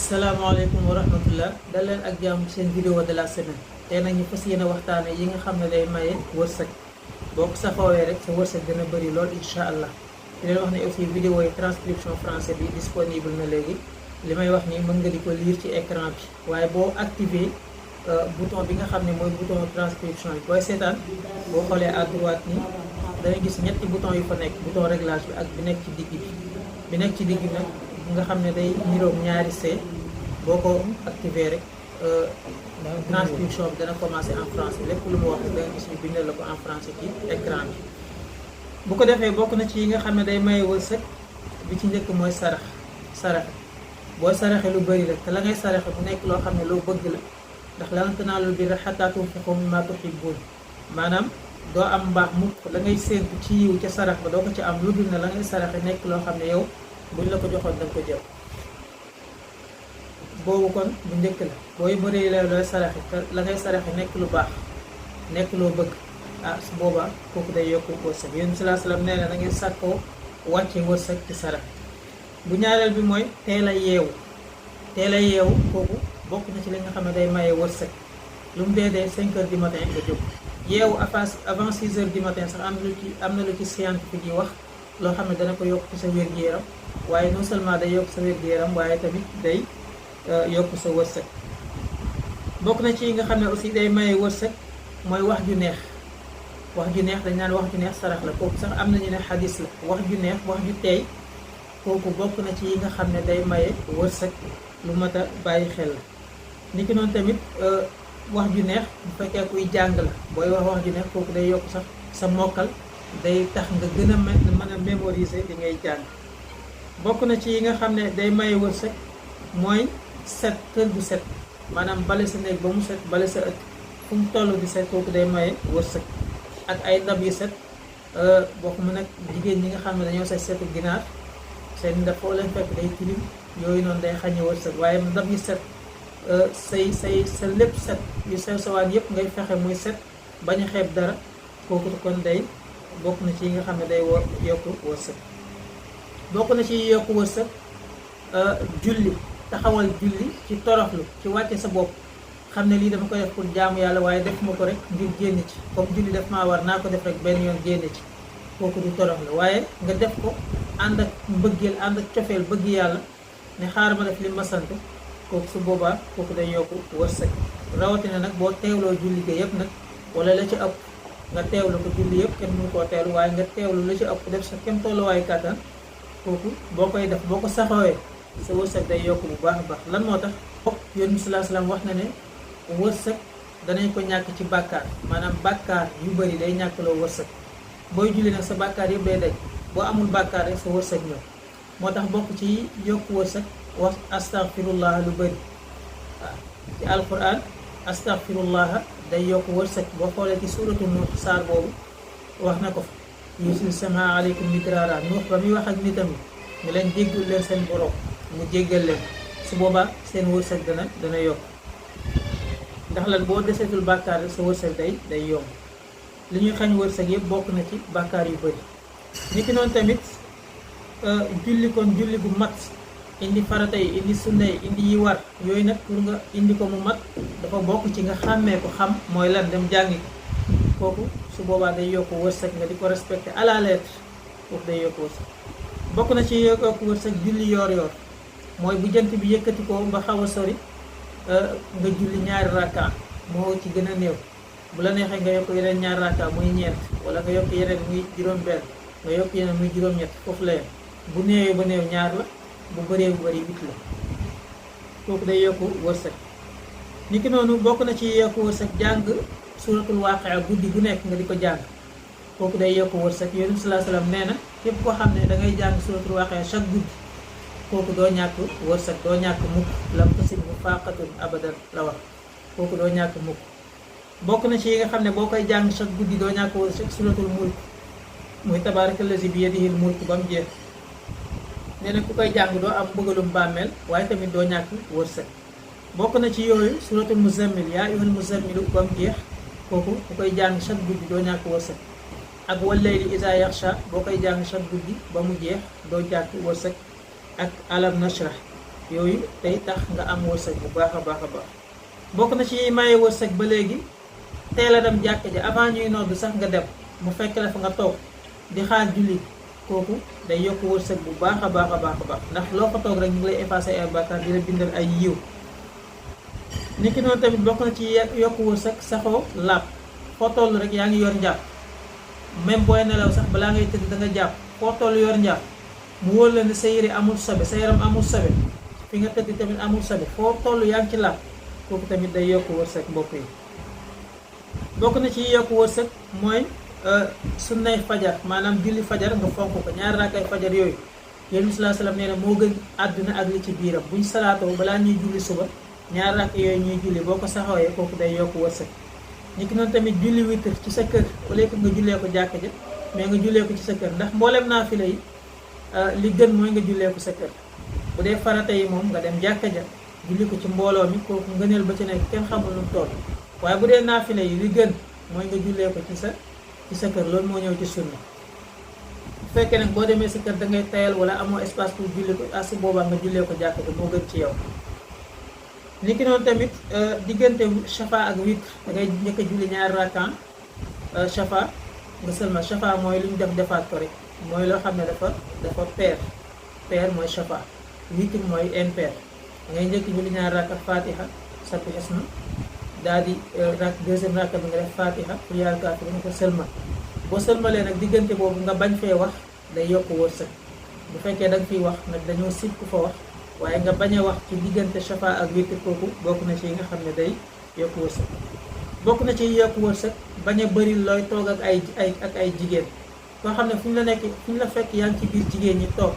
asalaamaaleykum wa rahmatullah dal leen ak jàmm seen vidéo de la semaine tey nag ñu fas yéene waxtaane yi nga xam ne day maye wërsëg boo ko saxoowee rek sa wërsëg dina bëri lool incha allah di leen wax ne aussi vidéo yi transcription français bi disponible na léegi li may wax nii mën nga di ko lire ci écran bi waaye boo activé bouton bi nga xam ne mooy bouton transcription bi booy seetaan boo xoolee à droite nii dangay gis ñetti bouton yu fa nekk bouton réglage bi ak bi nekk ci digg bi nekk ci digg nag nga xam ne day niroog ñaari C boo ko activé rek transcription bi dana commencé en français lépp lu mu wax da nga gis ñu bindal la ko en français ci écran bi bu ko defee bokk na ci yi nga xam ne day maye wërsëg bi ci njëkk mooy saraxe boo saraxe lu bëri la te la ngay saraxe bu nekk loo xam ne loo bëgg la ndax lan tanaalul birra hattaa tunfiqu mimmaa tuhibbuun maanaam doo am mbaax mukk la ngay séentu ci yiw ca sarax ba doo ko ci am lu dul ne la ngay saraxe nekk loo xam ne yow buñ la ko joxoon danga ko jël boobu kon bu njëkk la booy bëree la looy saraxe te la ngay saraxe nekk lu baax nekk loo bëgg su boobaa kooku day yokku wërsëg yéen salaa salaam nee na da ngeen sàkkoo wàcce wërsëg ci sarax bu ñaareel bi mooy teel a yeewu kooku bokk na ci li nga xam ne day maye wërsëg lu mu dee 5 heures du matin nga jóg yeewu avant 6 heures du matin sax am na lu ci scientifique yi wax loo xam ne dana ko yokk sa wér-gu-yaram waaye non seulement day yokk sa wér-gu-yaram waaye tamit day yokk sa wërsëg bokk na ci yi nga xam ne aussi day maye wërsëg mooy wax ju neex dañ naan wax ju neex sarax la kooku sax am nañu ne xadis la wax ju neex wax ju teey kooku bokk na ci yi nga xam ne day maye wërsëg lu mat a bàyyi xel la ni ki noonu tamit wax ju neex bu fekkee kuy jàng la booy wax ju neex kooku day yokk sax sa mokkal day tax nga gën a mën a mémoriser li ngay jàng bokk na ci yi nga xam ne day maye wërsëg mooy set kër bu set maanaam bale sa néeg ba mu set bale sa ëtt fu mu toll di set kooku day maye wërsëg ak ay ndab yu set bokk mu nag jigéen ñi nga xam ne dañoo say setu ginaar seen ndab foo leen fekk day tilim yooyu noonu day xañe wërsëg waaye ndab yu set sa lépp set yu sew sawaan yëpp ngay fexe muy set bañ a xeeb dara kooku kon day bokk na ci yi nga xam ne day yokku wërsëg bokk na ci yokku wërsëg julli taxawal julli ci toroxlu ci wàcce sa bopp xam ne lii dama ko def pour jaamu yàlla waaye def ma ko rek ngir génn ci comme julli def maa war naa ko def rek benn yoon génn ci kooku du toroxlu waaye nga def ko ànd ak mbëggeel ànd ak cofeel bëgg yàlla ne xaaral ma def li ma sant kooku su boobaa kooku day yokku wërsëg rawatina nag boo teewloo julli ga yëpp nag wala la ci ëpp nga teewlu ko julli yëpp kenn mënu koo teewlu waaye nga teewlu la ci ëpp def sa kem tolluwaayu kàttan kooku boo koy def boo ko saxawee sa wërsëg day yokk bu baax a baax lan moo tax yonent bi sallallahu alayhi wasallam wax na ne wërsëg danañ ko ñàkk ci bàkkaar maanaam bàkkaar yu bëri day ñàkkloo wërsëg booy julli nag sa bàkkaar yëpp day daj boo amul bàkkaar rek sa wërsëg ñëw moo tax bokk ci yokk wërsëg wax astaghfirullah lu bëri waaw ci alquran astaghfirullah day yokk wërsëg boo xoolee ci suuratu Nuux saar boobu wax na ko fa yusil sama aleykum midraara Nuux ba muy wax ak nitam ñu leen jéggal leen seen borom mu jéggal leen su boobaa seen wërsëg dana yokk ndax lan boo deseetul bàkkaar rek sa wërsëg day yomb li ñuy xañ wërsëg yëpp bokk na ci bàkkaar yu bëri ni ki noonu tamit julli bu mat indi farata yi indi sunna yi indi yi war yooyu nag pour nga indi ko mu mat dafa bokk ci nga xàmmee ko xam mooy lan dem jàngi ko kooku su boobaa day yokk wërsëg nga di ko respecté à la lettre kooku day yokk wërsëg bokk na ci yokk wërsëg julli yoor mooy bu jant bi yëkkati ko ba xaw a sori nga julli ñaari rakka moo ci gën a néew bu la neexee nga yokk yeneen ñaari rakka muy ñeent wala nga yokk yeneen muy juróom-benn nga yokk yeneen muy juróom-ñett foofu la yem bu néewee ba néew ñaar la bu bëree bu bëri 8 la kooku day yokku wërsëg ni ki noonu bokk na ci yokku wërsëg jàng suratul waaqia guddi gu nekk nga di ko jàng kooku day yokku wërsëg yonent bi sallallahu alayhi wasallam nee na képp koo xam ne da ngay jàng suratul waaqia chaque guddi kooku doo ñàkk wërsëg doo ñàkk mukk lam tasibhu faaqatun abadan la wax kooku doo ñàkk mukk bokk na ci yi nga xam ne boo koy jàng chaque guddi doo ñàkk wërsëg suratul mulk muy tabaarakallazi bi yadihil mulk ba mu jeex nee na ku koy jàng doo am bëggalum bàmmeel waaye tamit doo ñàkk wërsëg bokk na ci yooyu suratul muzammil yaa ayyuhal muzammilu ba mu jeex kooku ku koy jàng chaque guddi doo ñàkk wërsëg ak wal layli izaa yaxsha boo koy jàng chaque guddi ba mu jeex doo ñàkk wërsëg ak alam nashrah yooyu day tax nga am wërsëg bu baax a baax a baax. bokk na ci maye wërsëg ba léegi teel a dem jàkk ja avant ñuy nodd sax nga dem mu fekk la fa nga toog di xaar julli, kooku day yokk wërsëg bu baax a baax a baax a baax ndax loo fa toog rek ñu ngi lay effacer ay bàkkaar di la bindal ay yiw. niki noonu tamit bokk na ci yokk wërsëg saxoo laab, foo toll rek yaa ngi yor njàpp, même booy nelaw sax balaa ngay tëdd da nga jàpp, foo toll yor njàpp mu wóor la ne sa yére amul sobe, sa yaram amul sobe, fi nga tëdd tamit amul sobe, foo toll yaa ngi ci laab, kooku tamit day yokk wërsëg mbokk yi. bokk na ci yokk wërsëg mooy sunnay fajar, maanaam julli fajar nga fonk ko, ñaari raakaay fajar yooyu Yonent bi sallallahu alayhi wasallam nee na moo gën àdduna ak li ci biiram. buñ salaatoo balaa ñuy julli suba ñaari raak yooyu ñuy julli boo ko saxawee kooku day yokk wërsëg. niki noonu tamit julli witr ci sa kër au lieu que nga jullee ko jàkk ja mais nga jullee ko ci sa kër, ndax mboolem naafila yi li gën mooy nga jullee ko sa kër. bu dee farata yi moom nga dem jàkk ja julli ko ci mbooloo mi, kooku ngëneel ba ci nekk kenn xamul lu mu toll. waaye bu dee naafila yi li gën mooy nga jullee ko ci sa kër, loolu moo ñëw ci sunna. bu fekkee nag boo demee sa kër da ngay tayal wala amoo espace pour julli ko su boobaa nga jullee ko jàkk ja moo gën ci yow. niki noonu tamit diggante shafa ak witr da ngay njëkk a julli ñaari rakan shafa nga sëlma. shafa mooy lu ñu defaat ko rek, mooy loo xam ne dafa pair mooy shafa. witr mooy impair. da ngay njëkk julli ñaari rakan fatiha sabbi isma, daal di deuxième rakka bi nga def fatiha pour yàlla kàttu nga ko sëlma. boo sëlmalee nag diggante boobu nga bañ fee wax day yokk wërsëg. bu fekkee da nga fiy wax nag dañoo sib ku fa wax, waaye nga bañ a wax ci diggante shafa ak witr, kooku bokk na ci yi nga xam ne day yokk wërsëg. bokk na ci yokk wërsëg bañ a bëri looy toog ak ay jigéen. koo xam ne fu ñu la fekk yaa ngi ci biir jigéen ñi toog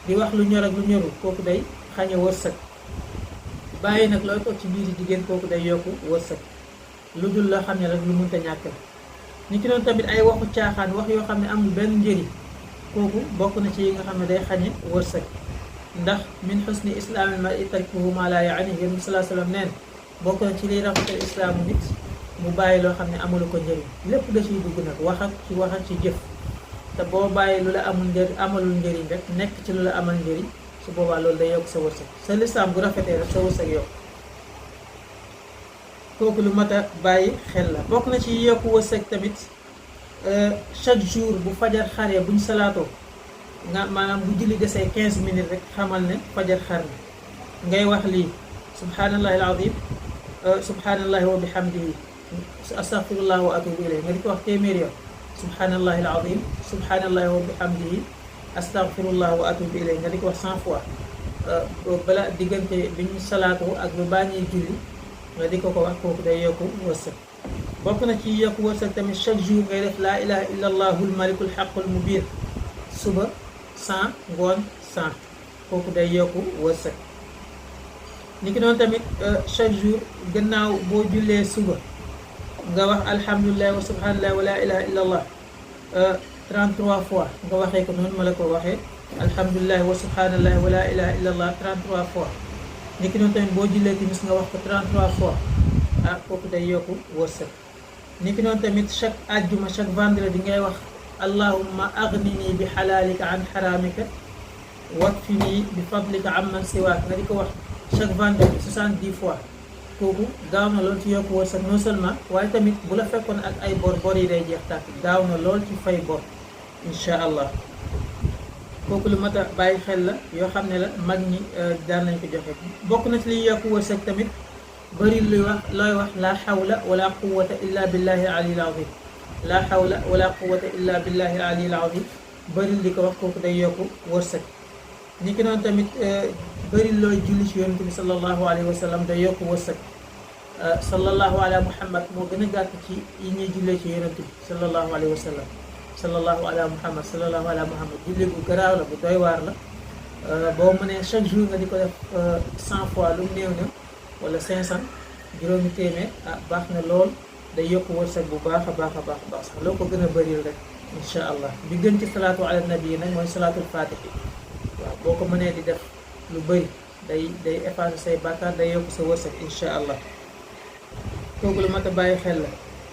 di wax lu ñor ak lu ñorul, kooku day xañe wërsëg. bàyyi nag looy toog ci biir jigéen, kooku day yokk wërsëg, lu dul la xam ne rek lu mënta ñàkk la. ni ki noonu tamit ay waxu caaxaan, wax yoo xam ne amul benn njëriñ, kooku bokk na ci yi nga xam ne day xañe wërsëg. ndax min xusni islaamil mar'i tarkuhu maa laa ya'nihi, Yonent bi sallallahu alayhi wasallam neen bokk na ci liy rafetal islaamu nit mu bàyyi loo xam ne amulu ko njëriñ. lépp da ciy dugg nag, wax ak ci jëf. te boo bàyyi lu la amalul njëriñ rek nekk ci lu la amal njëriñ, su boobaa loolu day yokk sa wërsëg. sa lislaam bu rafetee rek sa wërsëg yokk. kooku lu mat a bàyyi xel la. bokk na ci yokk wërsëg tamit chaque jour bu fajar xaree buñ salaatoo nga maanaam bu julli desee 15 minutes rek xamal ne fajar xar na, ngay wax lii subhanallahi alazim subhanallahi wa bihamdihi astaghfirullah wa atubu ilayh, nga di ko wax téeméer yoon. subhanallahi alazim subhanallahi wa bihamdihi astaghfirullah wa atubu ilayh, nga di ko wax 100 fois bala diggante bi ñu salaatoo ak ba baa ñuy julli nga di ko wax. kooku day yokku wërsëg. bokk na ci yokku wërsëg tamit chaque jour ngay def laa ilaha illa allahul malikul haqqul mubin, suba 100 ngoon 100, kooku day yokku wërsëg. ni ki noonu tamit chaque jour gannaaw boo jullee suba nga wax alhamdulilah wa subhanallah wa la ilaha illa allah 33 fois, nga waxee ko noonu ma la ko waxee, alhamdulilah wa subhanallah wa la ilaha illa allah 33 fois. ni ki noonu tamit boo jullee timis nga wax ko 33 fois, kooku day yokku wërsëg. ni ki noonu tamit chaque àjjuma chaque vendredi ngay wax allahumma aghnini bi halalika an haramika wakfini bi fadlika amman siwaak, nga di ko wax chaque vendredi 70 fois. kooku gaaw na lool ci yokku wërsëg non seulement, waaye tamit bu la fekkoon ak ay bor yi day jeex tàkk, gaaw na lool ci fay bor insha allah. kooku lu mat a bàyyi xel la, yoo xam ne la mag ñi daan nañ ko joxe. bokk na ci liy yokku wërsëg tamit bëri looy wax la hawla wala quwwata illa billahi al-aliyyil azim, la hawla wala quwwata illa billahi al-aliyyil azim, bëri li ko wax, kooku day yokku wërsëg. ni ki noonu tamit bëri looy julli ci yonent bi sallallahu alayhi wa sallam day yokku wërsëg. sallallahu ala muhammad moo gën a gàtt ci yi ñuy jullee ci yonent bi sallallahu alayhi wa sallam. sallallahu ala muhammad sallallahu ala muhammad julli bu garaaw la, bu doy waar la. boo mënee chaque jour nga di ko def 100 fois lu mu néew na wala 500 juróomi téeméer, baax na lool, day yokk wërsëg bu baax a baax a baax a baax sax loo ko gën a bëril rek insha allah. bi gën ci salaatu ala nabi nag mooy salaatul faatihi. waaw boo ko mënee di def lu bëri day effacer say bàkkaar, day yokk sa wërsëg insha allah. kooku lu mat a bàyyi xel la.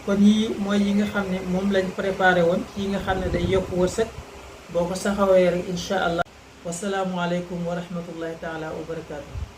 kon yii mooy yi nga xam ne moom lañ préparé woon ci yi nga xam ne day yokk wërsëg. boo ko saxawee rek insha allah wasalaamualeykum wa rahmatullahi taala wa barakaatu.